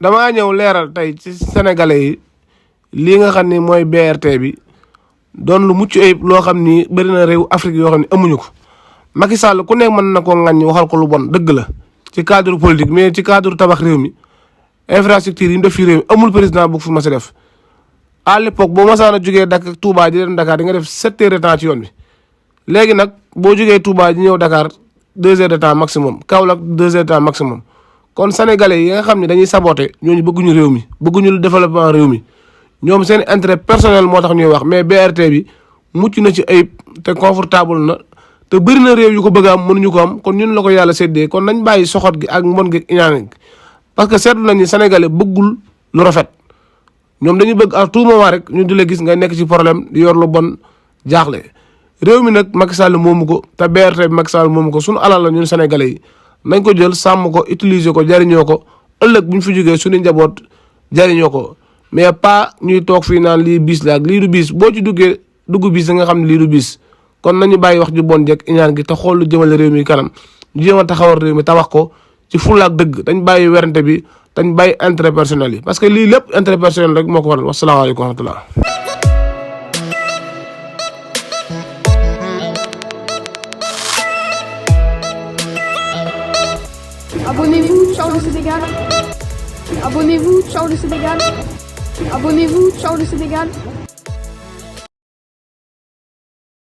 damaa ñëw leeral tey ci sénégalais yi lii nga xam ni mooy BRT bi doon lu mucc ayib loo xam ni bëri na réew Afrique yoo xam ne amuñu ko. Macky Sall ku nekk mën na koo ŋaññi waxal ko lu bon dëgg la ci cadre politique mais ci cadre tabax réew mi infrastructure yi mu def fi réew mi amul président bu fi mas a def. à l'époque boo masaan a jógee Dakar Touba di dem Dakar di nga def 7 heures de temps ci yoon bi léegi nag boo jógee Touba di ñëw Dakar 2 heures de temps maximum Kaolack 2 heures de temps maximum. kon sénégalais yi nga xam ne dañuy saboté ñooñu bëgguñu réew mi bëgguñu le développement réew mi ñoom seen intérêt personnel moo tax ñuy wax mais BRT bi mucc na ci ayib te confortable na te bëri na réew yu ko bëgg a am mënuñu ko am kon ñun la ko yàlla séddee kon nañ bàyyi soxot gi ak mbon gi iñaan gi parce que seetlu nañ ni sénégalais bëggul lu rafet ñoom dañuy bëgg à tout moment rek ñu di la gis nga nekk ci problème di yor lu bon jaaxle réew mi nag Macky Sall moomu ko te BRT bi Macky Sall moomu ko suñu alal la ñun sénégalais yi nañ ko jël sàmm ko utiliser ko jariñoo ko ëllëg bu ñu fi jógee suñu njaboot jariñoo ko mais pas ñuy toog fii naan lii bis la ak lii du bis boo ci duggee dugg bis da nga xam ne lii du bis kon nañu bàyyi wax ju bon jekk iñaan gi te xool lu jëmale réew mi kanam ñu jéem a taxawal réew mi tabax ko ci fulla ak dëgg dañ bàyyi werante bi dañ bàyyi intérêt personnel yi parce que lii lépp intérêt personnel rek moo ko waral wasalaamaaleykum wa rahmatullah. Abonnez-vous, ciao le Sénégal. Abonnez-vous, ciao le Sénégal. Abonnez-vous, ciao le Sénégal.